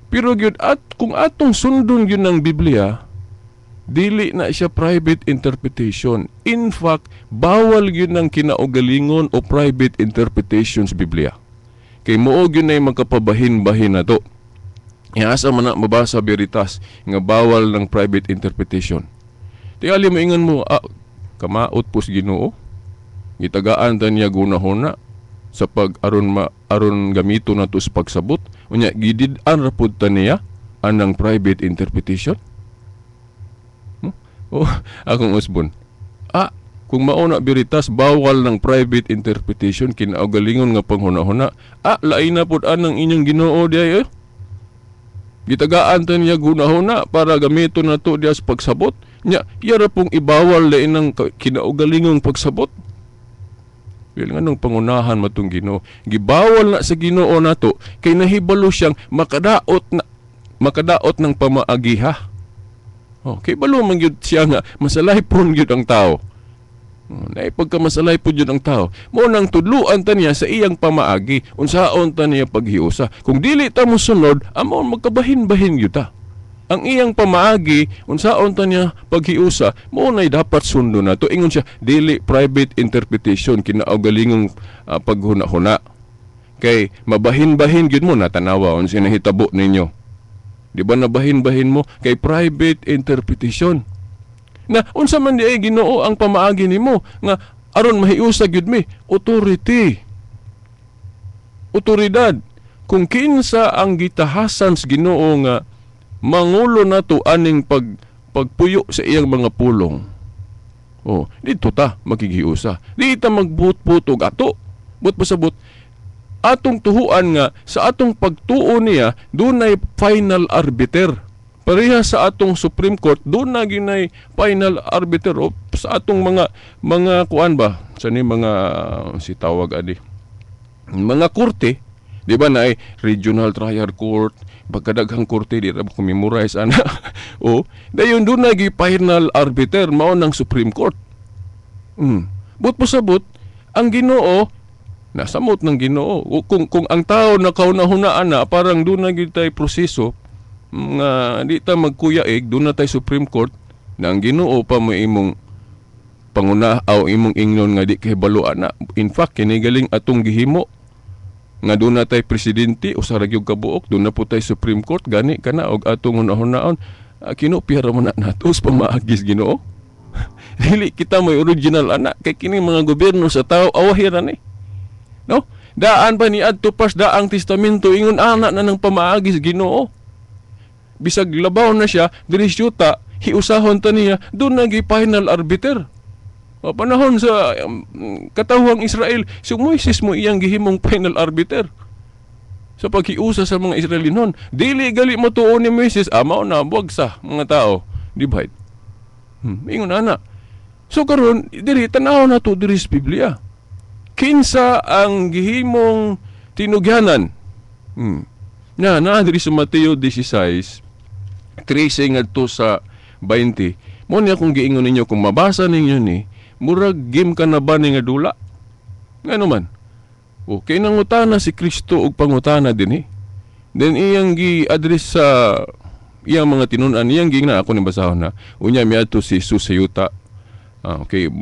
Pero gyud at kung atong sundon gyud ng Biblia, dili na siya private interpretation. In fact, bawal gyud ng kinaugalingon o private interpretations Biblia. Kay muo gyud nay magkapabahin-bahin na to. Asa man na mabasa Veritas nga bawal ng private interpretation. Tingali mo ingon mo, kamaot pos Ginoo. Gitagaan ta niya gunahona sa pag aron ma, aron gamito na to sa pagsabot. Unya gidid-an ra pud ta niya anang private interpretation. Oh, akong usbon. Kung mauna Veritas bawal ng private interpretation kinaugalingon nga panghuna-huna. Lain na pud anang inyong Ginoo diay eh. Gitagaan ta niya gunahuna para gamiton na to diya sa pagsabot. Nya, yara pong ibawal lain ng kinaugalingong pagsabot. Well, nganong pangunahan matong Ginoo? Gibawal na sa Ginoo nato kay nahibalo siyang makadaot ng pamaagiha. Oh, kay balo man gyud siya nga masalaypon gyud ang tao. Oh, naipagka masalaypon gyud ang tao. Mao nang tudluan ta niya sa iyang pamaagi, unsaon ta niya paghiusa. Kung dili ta mosunod, amo magkabahin-bahin gyud ta. Ang iyang pamaagi, unsaon ta niya paghiusa, mao nay dapat sundon nato. Ingon siya, dili private interpretation kinaugalingong paghuna-huna. Kay mabahin-bahin gyud mo na tanawa unsa nahitabo ninyo. Di ba nabahin-bahin mo kay private interpretation? Na unsa man di ay Ginoo ang pamaagi nimo nga aron mahiusa gyud mi authority. Otoridad. Kung kinsa ang gitahasan sa Ginoo nga mangulo nato aning pagpuyo sa iyang mga pulong. Oh, dito ta makighiusa. Di ta magbuot-buot og ato. Buot pasabot atong tuhuan nga sa atong pagtuo niya dunay final arbiter. Pareha sa atong Supreme Court, doon na ginay final arbiter o sa atong mga kuan ba sa ni mga si tawag adi mga korte, di ba, na ay regional trial court, pagkadaghang korte, di ra ko memorize ana. O dayon doon na gi final arbiter, mao ng Supreme Court. But pasabot ang Ginoo, nasamot ng Ginoo. O, kung ang tao nakauna-hunaan na parang doon na gyud tay proseso nga di ta magkuyaig, doon na tay Supreme Court na ang Ginoo pa mo imong panguna o imong ingnon nga di kahibalo ana. In fact, kini galing atong gihimo nga doon na tay presidente usa ra gyud kabuok, doon na po tay Supreme Court gani kana og atong hunahunahon, kinopya ra man na nato sa pamaagis Ginoo. Dili kita may original ana kay kini mga gobyerno sa tao awahi ra ni. No? Daan pa ni adto pas daang testamento ingon ana na ng pamaagis Ginoo. Bisag labaw na siya diri syuta, hiusahon ta niya, doon nagi final arbiter. O, panahon sa katawhang Israel, si Moises mo iyang gihimong final arbiter sa paghiusa sa mga Israelinon. Dili gali mo tuon ni Moises, mao na buwag sa mga tao. Di ba? Ingon ana. So karon diri tan-aw na to diri sa Biblia. Kinsa ang gihimong tinugyanan? Na na diri sa Mateo 16:13 ngadto sa 20. Mo niya kung giingon ninyo, kung mabasa ninyo ni, murag game ka na ba ni nga dula? Ngano man? Okay, nangutana si Kristo og pangutana dinhi. Then iyang gi-address sa iyang mga tinun-an, iyang giingnan, ako ni basahon na. Unya miadto si Jesus sa yuta. Okay,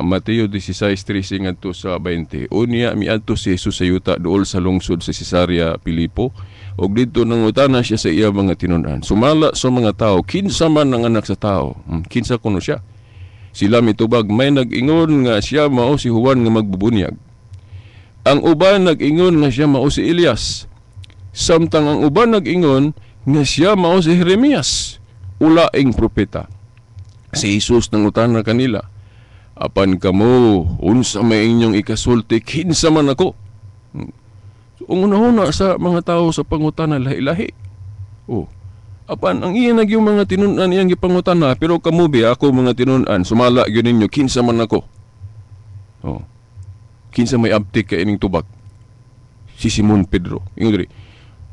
Mateo 16:13 ngadto sa 20. Unya miadto si Jesus sa yuta duol sa lungsod sa Cesarea Pilipo. Ug didto nangutana siya sa iya mga tinun-an. Sumala sa mga tao, kinsa man ang anak sa tao? Kinsa kuno siya? Sila mitubag, may nag-ingon nga siya mao si Juan nga magbubunyag. Ang uban nag-ingon nga siya mao si Elias. Samtang ang uban nag-ingon nga siya mao si Jeremias, ulaing propeta. Si Jesus nangutana kanila, apan kamo, unsa may inyong ikasulti, kinsa man ako? So, ang una-una sa mga tao sa pangutana lahi-lahi. Oh. Apan ang iya nagyong mga tinun-an iyang gipangutana, pero kamo bi ako mga tinun-an, sumala gyud ninyo kinsa man ako. Oh. Kinsa may abtik kay ining tubag? Si Simon Pedro. Ingon diri.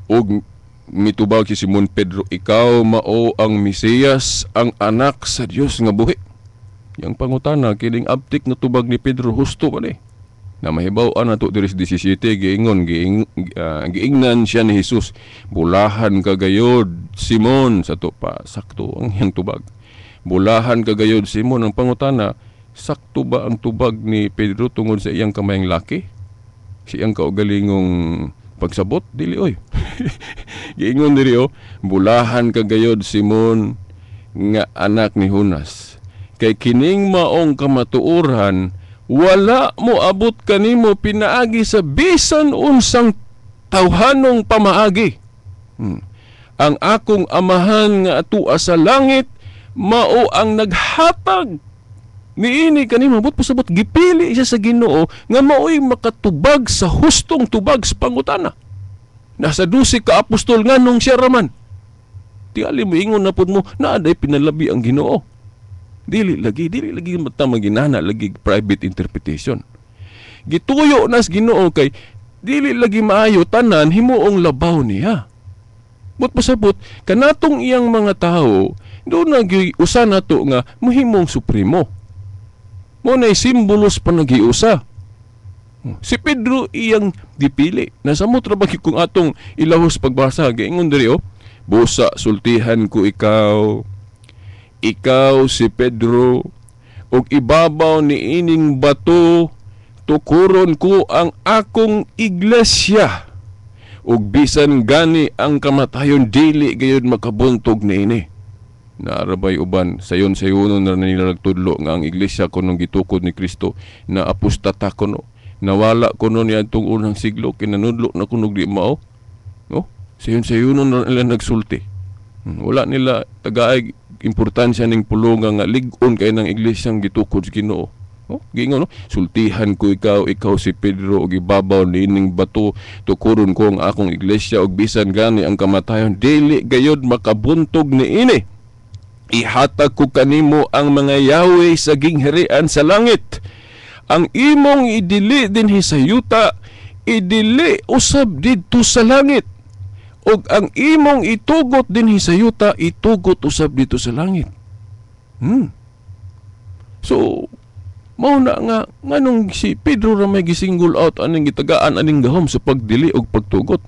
Og mitubag si Simon Pedro, ikaw mao ang Mesiyas, ang anak sa Dios nga buhi. Yang pangutana kining abtik nga tubag ni Pedro husto pa ni. Na mahibaw-an nato diri sa 17, giingon, giingnan siya ni Jesus, bulahan ka gayod Simon, sa to pa sakto ang iyang tubag. Bulahan ka gayod Simon, ang pangutana, sakto ba ang tubag ni Pedro tungod sa iyang kamayang laki? Sa iyang kaugalingong pagsabot? Dili oy. Giingon diri oh, bulahan ka gayod Simon nga anak ni Jonas. Kay kining maong kamatuoran wala mo abot kanimo pinaagi sa bisan unsang tawhanong pamaagi. Ang akong amahan nga atua sa langit mao ang naghatag niini kanimo. But pasabot gipili siya sa Ginoo nga maoy makatubag sa hustong tubag sa pangutana. Nasa 12 ka apostol nganong siya raman. Tingali mo ingon na pud mo naa day pinalabi ang Ginoo. Dili lagi mata maginana lagi private interpretation. Gituyo nas Ginoo kay dili lagi maayo tanan himuong labaw niya. But pasabot kanatong iyang mga tawo do na gyud usa nato nga mahimong supremo. Mo nay simbolos panaghiusa. Si Pedro iyang gipili. Nasamot ra ba kung atong ilahos pagbasa giingon diri oh, busa sultihan ko ikaw. Ikaw si Pedro, ug ibabaw ni ining bato tukuron ko ang akong iglesia. Ug bisan gani ang kamatayon dili gayud makabuntog niini. Naarabay uban sayon sayonon na nila nagtudlo nga ang iglesia kunong gitukod ni Kristo na apostata kuno, nawala kuno niadtong unang siglo, kinanudlo na kuno di mao. No? Sayon sayonon na nila nagsulti. Wala nila tagaay importansya ning pulonga nga lig-on kay ng iglesyang gitukod sa Ginoo. Oh, giingon, no? "Sultihan ko ikaw, ikaw si Pedro, ug ibabaw niining bato tukuron ko ang akong iglesia, ug bisan gani ang kamatayon dili gayod makabuntog niini. Ihatag ko kanimo ang mga yawe sa gingharian sa langit. Ang imong idili dinhi sa yuta, idili usab didto sa langit. Ug ang imong itugot dinhi sa yuta, itugot usab didto sa langit." So mao na nga nganong si Pedro ra may gisingle out aning gitagaan aning gahom sa pagdili og pagtugot.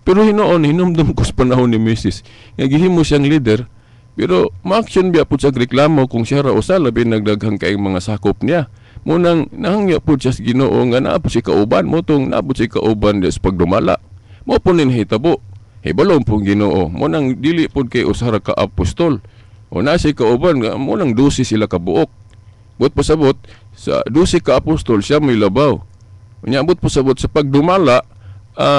Pero hinuon, hinumdum ko sa panahon ni Mrs. nga gihimo siyang leader, pero ma-action biya pud sa reklamo kung siya ra usa, labi nagdaghang kay mga sakop niya. Munang nahangyo pud siya sa Ginoo nga naa pud si kauban mo tong naa pud si kauban sa pagdumala. Mo po nin hitabo. Hibalo pong Ginoo. Mo nang dili pud kay usa ra ka apostol. O na si kauban mo nang 12 sila kabuok. But pasabot sa 12 ka apostol siya may labaw. Unya but pasabot sa pagdumala,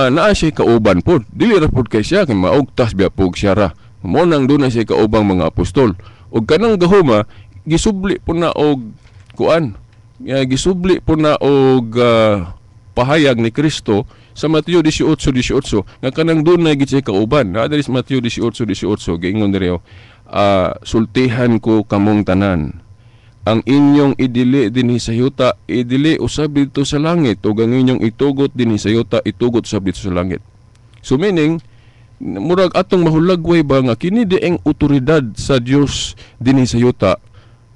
naa siya kauban pod. Dili ra pod kay siya kay maugtas biya pug siya ra. Mo nang doon na siya kaubang mga apostol. Og kanang gahuma gisubli po na og kuan. Gisubli po na og pahayag ni Kristo sa Mateo 18:18 nga kanang doon na gid siya kauban. Na diri sa Mateo 18:18 giingon diri, "Sultihan ko kamong tanan. Ang inyong idili dinhi sa yuta, idili usab didto sa langit, ug ang inyong itugot dinhi sa yuta, itugot usab didto sa langit." So meaning, murag atong mahulagway ba nga kini dieng otoridad sa Dios dinhi sa yuta,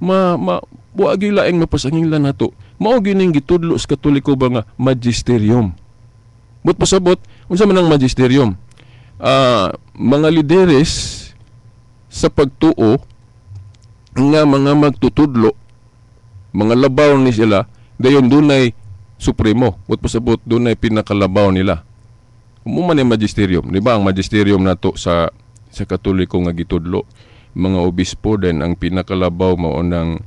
ma ma wa gyud laing mapasanginglan nato. Mao gining gitudlo sa Katoliko ba nga magisterium. But pasabot, unsa man ang magisterium? Mga lideres sa pagtuo nga mga magtutudlo, mga labaw ni sila, dayon dunay supremo. But pasabot, dunay pinakalabaw nila. Mo man ang magisterium, di ba? Ang magisterium nato sa Katoliko nga gitudlo, mga obispo, din ang pinakalabaw mao nang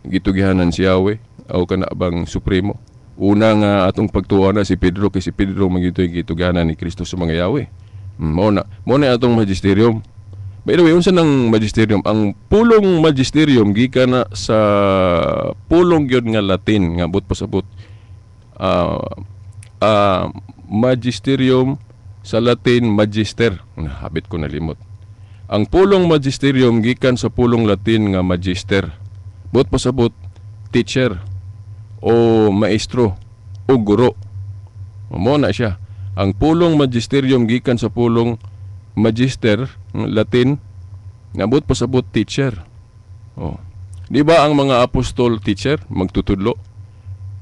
gitugihanan si Yahweh o kana bang supremo. Una nga atong pagtuo na si Pedro, kay si Pedro magitoy gitugihanan ni Kristo sa mga Yahweh. Mao na atong magisterium. By the way, unsa nang magisterium? Ang pulong magisterium gikan na sa pulong gyud nga Latin nga but pasabot magisterium sa Latin magister. Habit ko nalimot. Ang pulong magisterium gikan sa pulong Latin nga magister. But pasabot teacher o maestro o guro. Mo na siya. Ang pulong magisterium gikan sa pulong magister Latin nabot pasabot teacher. Oh. Di ba ang mga apostol teacher magtutudlo?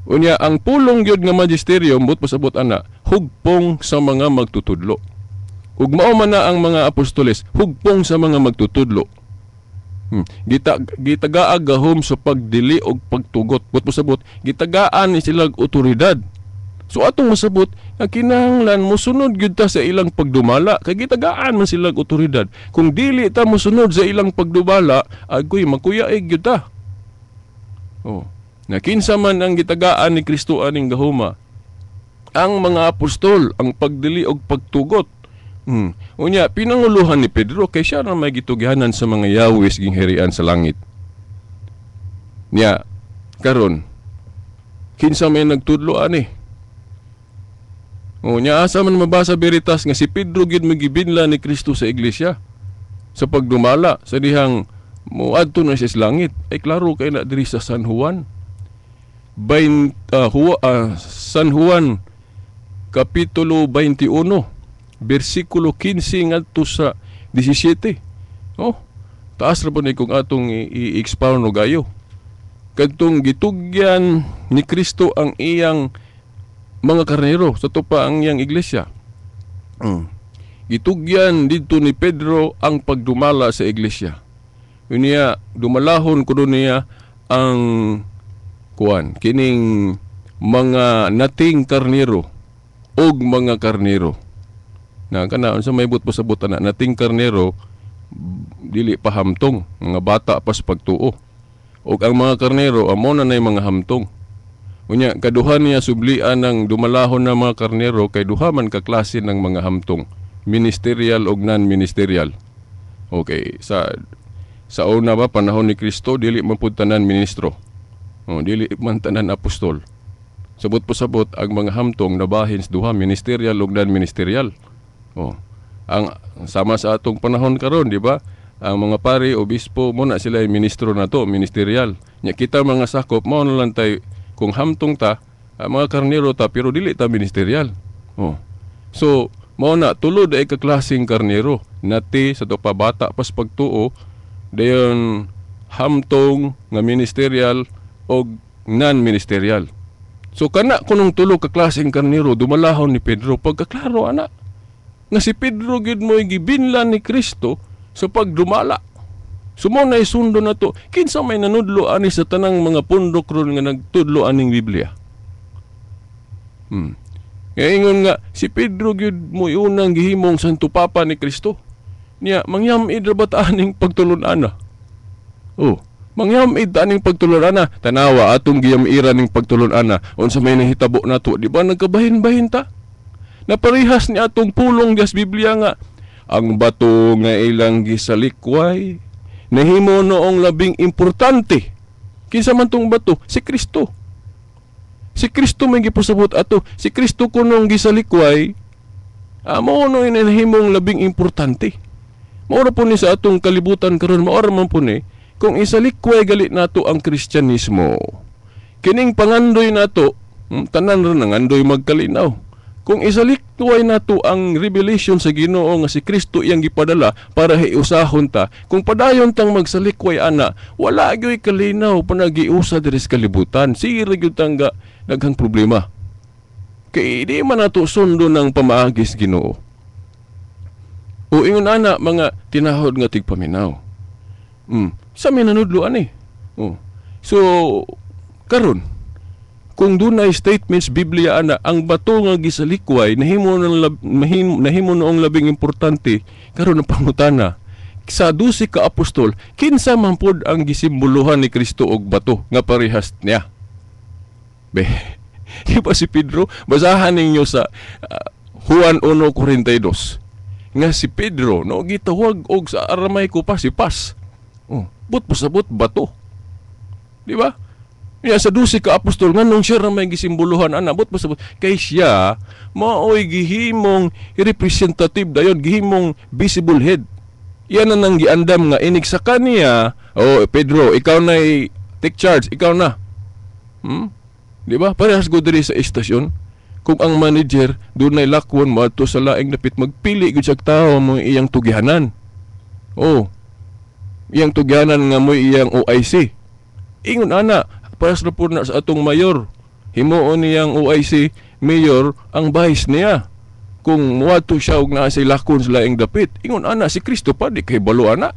Unya ang pulong gyud nga magisterium but pasabot ana hugpong sa mga magtutudlo. Ug mao man na ang mga apostoles hugpong sa mga magtutudlo. Gitagaag gahom sa pagdili og pagtugot. But pasabot gitagaan ni sila og otoridad. So atong masabot nga kinahanglan mosunod gyud ta sa ilang pagdumala kay gitagaan man sila og otoridad. Kung dili ta mosunod sa ilang pagdumala, agoy makuyaig gyud ta. Oh. Na kinsa man ang gitagaan ni Kristo aning gahuma? Ang mga apostol, ang pagdili og pagtugot. Unya pinanguluhan ni Pedro kay siya ra may gitugihanan sa mga Yahweh gingharian sa langit. Nya karon kinsa may nagtudlo ani? O nya asa man mabasa Veritas nga si Pedro gyud magibinla ni Kristo sa iglesia sa pagdumala sa dihang moadto na siya sa langit? Ay klaro kay na diri sa San Juan. San Juan kapitulo 21 bersikulo 15 ngadto sa 17. Oh, taas ra po ni kung atong i-expound og ayo. Kadtong gitugyan ni Kristo ang iyang mga karnero sa tupa ang iyang iglesia. Gitugyan didto ni Pedro ang pagdumala sa iglesia. Unya dumalahon kuno niya ang kuan kining mga nating karnero og mga karnero. Na kana unsa may but pasabot ana nating karnero, dili pa hamtong, mga bata pa sa pagtuo. Og ang mga karnero amo na nay mga hamtong. Unya kaduha niya sublian ng dumalahon na mga karnero kay duha man ka klase ng mga hamtong, ministerial og non-ministerial. Okay, sa Sa una ba, panahon ni Kristo, dili man pud tanan ministro. Oh, dili man tanan apostol. Sabot po sabot ang mga hamtong nabahin sa duha, ministerial ug non-ministerial. Oh. Ang sama sa atong panahon karon, di ba? Ang mga pari, obispo, mo na sila yung ministro na to, ministerial. Nya kita mga sakop, mao na lang tay kung hamtong ta, ang mga karnero ta, pero dili ta ministerial. Oh. So, mao na tulo ay ka klaseng karnero. Nati sa to pa bata pas pagtuo, dayon hamtong nga ministerial og non-ministerial. So kana kunong tulo ka klaseng karnero dumalahon ni Pedro, pagkaklaro ana nga si Pedro gyud mo'y gibinlan ni Kristo sa pagdumala. So mao na isundo na to, kinsa may nanudlo ani sa tanang mga pundok ron nga nagtudlo aning Biblia? Nga ingon nga si Pedro gyud mo'y unang gihimong Santo Papa ni Kristo. Niya mangyamid ra ba ta aning pagtulon-ana? Oh, mangyamid ta aning pagtulon-ana. Tanawa atong giyamiran ning pagtulon-ana. Unsa may nahitabo nato, di ba nagkabahin-bahin ta? Naparehas ni atong pulong gas Biblia nga ang bato nga ilang gisalikway nahimo noong labing importante. Kinsa man tong bato? Si Kristo. Si Kristo may gipasabot ato. Si Kristo kunong gisalikway, mao no nahimong labing importante. Mao ra po ni sa atong kalibutan karon, mao ra man po ni kung isalikway gali nato ang Kristyanismo. Kining pangandoy nato, tanan ra nangandoy magkalinaw. Kung isalikway nato ang revelation sa Ginoo nga si Kristo iyang gipadala para hiusahon ta, kung padayon tang magsalikway ana, wala gyoy kalinaw panagiusa diri sa kalibutan. Sige ra gyud tangga daghang problema. Kay di man nato sundo ng pamaagis Ginoo. O ingon ana mga tinahod nga tigpaminaw. Sa mi nanudlo ani. Oh. So karon kung dunay statements Biblia ana, ang bato nga gisalikway nahimo ng nahimo noong labing importante, karon ang pangutana sa 12 ka apostol, kinsa man pod ang gisimboluhan ni Kristo og bato nga parehas niya? Be, di ba si Pedro? Basahan ninyo sa Juan 1:42 nga si Pedro no gitawag og sa Aramaico pa si Pas. Oh, but pasabot bato. Di ba? Ya sa 12 ka apostol nganong siya ra may gisimboluhan ana, but pasabot kay siya maoy gihimong representative dayon, gihimong visible head. Yan na nang giandam nga inig sa kaniya, oh Pedro, ikaw na take charge, ikaw na. Di ba? Parehas go diri sa estasyon. Kung ang manager dunay lakwon moadto sa laing dapit, magpili gyud siya tawo mo iyang tugihanan. Oh. Iyang tugihanan nga mo iyang OIC. Ingon ana, parehas ra pud na sa atong mayor. Himuon niyang OIC mayor ang vice niya. Kung moadto siya og naa say lakon sa laing dapit, ingon ana si Kristo pa di kay balo ana.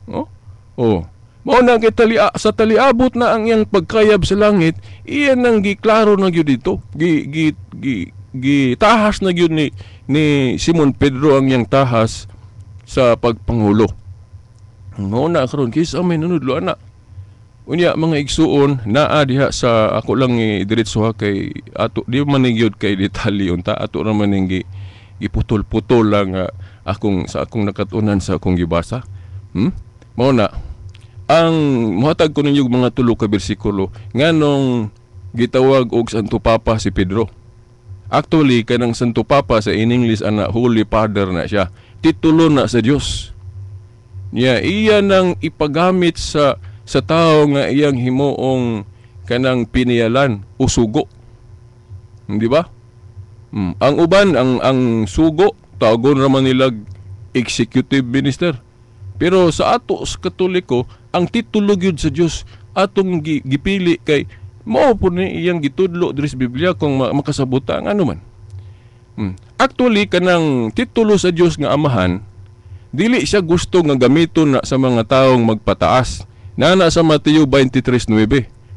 Oh. Oh. Mao na kay talia, sa taliabot na ang iyang pagkayab sa langit, iyan ang giklaro na gyud dito. Gi gi gi gitahas na gyud ni Simon Pedro ang iyang tahas sa pagpangulo. Mao na karon kisa may nanudlo ana. Unya mga igsuon naa diha sa ako lang diretso ha kay ato di man ni gyud kay detalye unta ato ra man ning giputol-putol lang akong sa akong nakat-unan sa akong gibasa. Mao na ang mohatag ko ninyo mga tulo ka bersikulo nganong gitawag og Santo Papa si Pedro. Actually kanang Santo Papa sa in English ana Holy Father na siya. Titulo na sa Dios. Niya iya nang ipagamit sa tao nga iyang himuong kanang piniyalan o sugo. Di ba? Ang uban ang sugo tawagon ra man nila executive minister. Pero sa ato sa Katoliko, ang titulo gyud sa Dios atong gipili kay mao po ni iyang gitudlo diri sa Biblia kung makasabota ang ano man. Actually kanang titulo sa Dios nga Amahan, dili siya gusto nga gamiton na sa mga taong magpataas. Nana sa Mateo 23:9.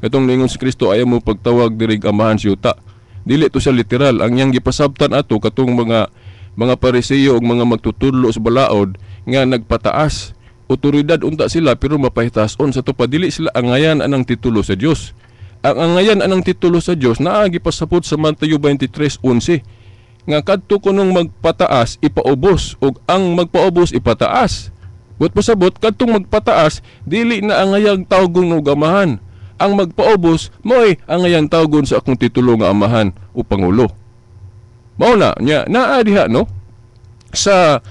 Katong ningon si Kristo ayaw mo pagtawag diri Amahan siyuta. Dili to siya literal. Ang iyang gipasabtan ato katong mga Pariseo ug mga magtutudlo sa balaod nga nagpataas. Otoridad unta sila pero mapahitason sa tupa dili sila angayan anang titulo sa Dios. Ang angayan anang titulo sa Dios naa gipasabot sa Mateo 23:11 nga kadto kunong magpataas ipaubos ug ang magpaubos ipataas. But pasabot kadtong magpataas, dili na angayang tawgon og amahan. Ang magpaubos mo'y angayang tawgon sa akong titulo nga amahan o pangulo. Mao na nya naa diha, no, sa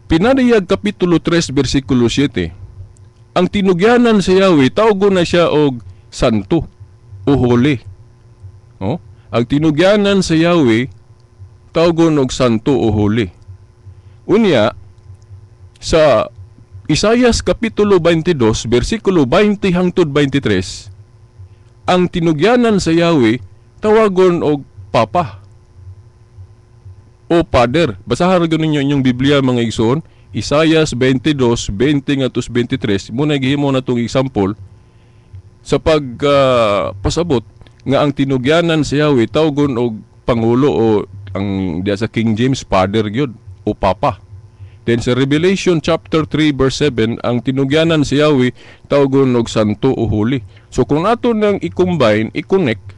Pinanayag kapitulo 3 bersikulo 7. Ang tinugyanan sa Yahweh, tawgon na siya og santo o holy. Oh? Ang tinugyanan sa Yahweh, tawgon og santo o holy. Unya sa Isayas kapitulo 22 bersikulo 20 hangtod 23, ang tinugyanan sa Yahweh tawagon og Papa o Father. Basahan ra ninyo inyong Biblia, mga igsoon. Isayas 22, 20 ngadto 23, muna gihimo na tong example sa pagpasabot nga ang tinugyanan sa Yahweh tawgon og pangulo o ang diya sa King James, Father gyud o Papa. Then sa Revelation chapter 3 verse 7, ang tinugyanan sa Yahweh tawgon og santo o holy. So kung ato nang i-combine, i-connect,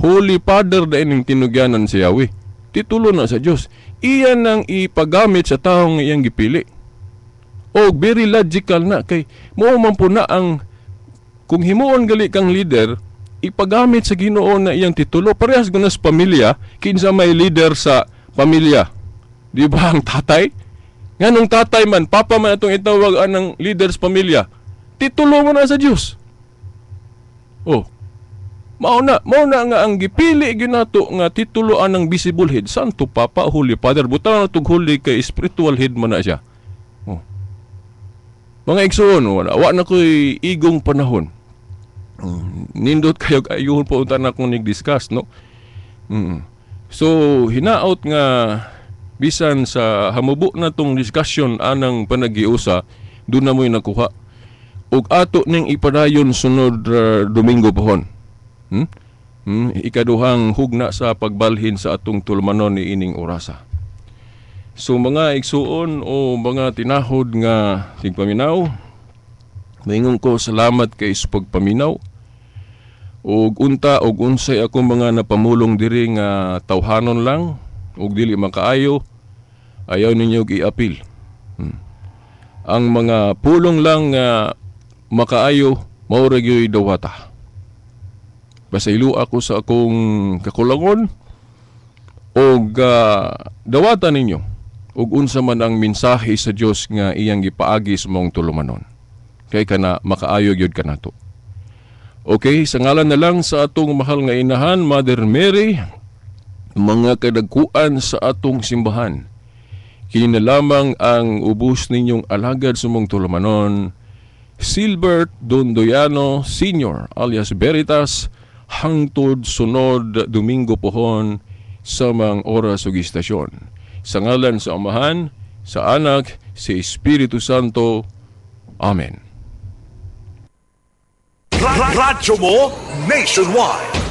Holy Father da ining tinugyanan sa Yahweh. Titulo na sa Dios. Iyan ang ipagamit sa taong iyang gipili. O very logical na kay mo man po na ang kung himuon gali kang leader, ipagamit sa Ginoo na iyang titulo. Parehas guna sa pamilya, kinsa may leader sa pamilya? Di ba ang tatay? Nganong tatay man, papa man atong itawag anang leader sa pamilya. Titulo mo na sa Dios. Oh. Mao na nga ang gipili gyud nato nga titulo anang visible head, Santo Papa, Holy Father. Butang na tog holy kay spiritual head man na siya. Oh. Mga igsoon, wala wa na ko'y igong panahon. Nindot kayo ayuhon po unta na akong nag-discuss, no? So, hinaot nga bisan sa hamubo na tong discussion anang panagiusa, doon na mo'y nakuha. Ug ato ning ipadayon sunod Domingo pohon. Ikaduhang hugna sa pagbalhin sa atong tulumanon ni ining orasa. So mga igsuon o mga tinahod nga tigpaminaw, maingon ko salamat kay sa pagpaminaw. Og unta og unsay ako mga napamulong diri nga tawhanon lang ug dili makaayo, ayaw ninyo i-apil. Ang mga pulong lang nga makaayo mao ra gyoy dawata. Pasaylo ako sa akong kakulangon og dawata ninyo ug unsa man ang mensahe sa Dios nga iyang gipaagi sa mong tulumanon. Kay kana makaayo gyud kanato. Okay, sa ngalan na lang sa atong mahal nga inahan, Mother Mary, mga kadagkuan sa atong simbahan, kini na lamang ang ubos ninyong alagad sa mong tulumanon, Silbert Dondoyano Sr. alias Veritas, hangtod sunod Domingo pohon sa mga oras ug istasyon. Sa ngalan sa Amahan, sa Anak, sa Espiritu Santo. Amen. Radyo mo nationwide.